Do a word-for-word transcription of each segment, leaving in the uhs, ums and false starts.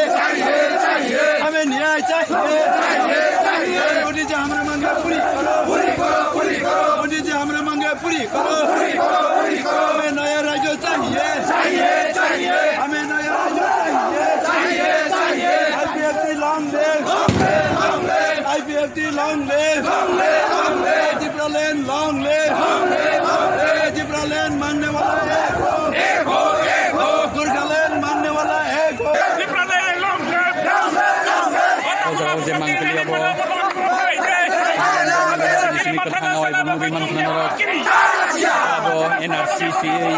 चाहिए, चाहिए। हमें न्याय चाहिए। चाहिए, चाहिए। मोदी जी हमारे मांगे पूरी करो। पूरी करो, पूरी करो। मोदी जी हमारे मांगे पूरी करो। पूरी करो, पूरी करो। हमें नया राज्य चाहिए। चाहिए, चाहिए। हमें नया राज्य चाहिए। चाहिए, चाहिए। IPFT long live। Long live, long live। IPFT long live। Long live, long live। Tipraland long live। Long live, long live। Tipraland मांगने वाला एक हो। एक हो, एक हो। गोरखालैंड मांगने वाला एक हो। Tipraland long live। Long live, long live। O jaga o je mang pili abo. Simi kwthang o abo nugwi mano khna norok. Abo NRC C A.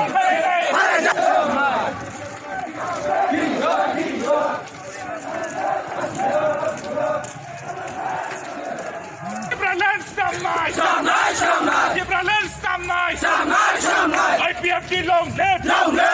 Tipraland stamnai! Stamnai, stamnai! Tipraland stamnai! Stamnai, stamnai! IPFT long live! Long live!